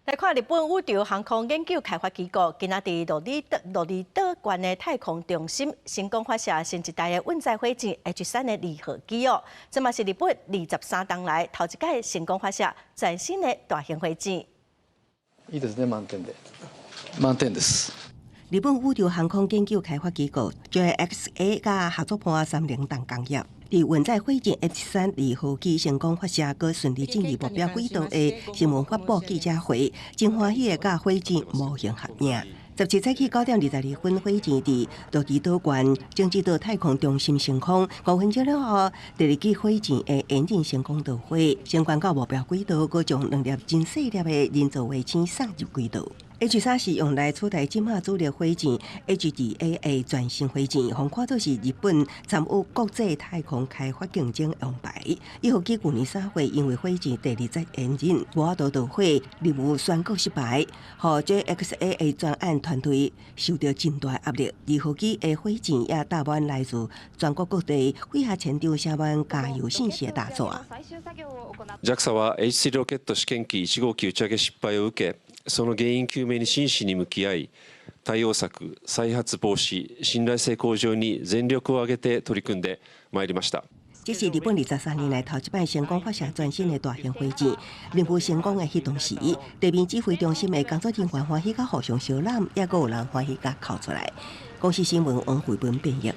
來看日本宇宙航空研究開發機構，今仔佇鹿兒島鹿兒島縣的太空中心成功發射新一代的運載火箭 H 3的二號機哦，這嘛是日本23冬來頭一擺成功發射全新的大型火箭。いいですね、満点で。満点です。日本宇宙航空研究開發機構 JAXA 佮合作伴三菱重工業，佇運載火箭 H 3二號機成功發射，閣順利進入目標軌道的新聞發布記者會，真歡喜的佮火箭模型合影。17早起9點22分，火箭佇鹿兒島縣種子島太空中心升空，5分鐘了後，第二支火箭的引擎成功導火，升懸到目標軌道，閣將兩粒真細粒的人造衛星送入軌道。H 3是用來取代這馬主力火箭 H2A 的全新火箭，予看做是日本參與國際太空開發競爭王牌。一號機舊年3月因為火箭第二節引擎無法度導火，任務宣告失敗，予 JAXA 的專案團隊受到真大壓力。二號機的火箭也搭滿來自全國各地飛下前場寫滿加油信息的大紙。 JAXA は H3 ロケット試験機1号機打ち上げ失敗を受け、その原因究明に真摯に向き合い、対応策、再発防止、信頼性向上に全力を挙げて取り組んでまいりました。這是日本23年來頭一擺成功發射全新的大型火箭，任務成功的彼當時，地面指揮中心的工作人員歡喜甲互相相攬，也閣有人歡喜甲哭出來。公視新聞王慧文編譯。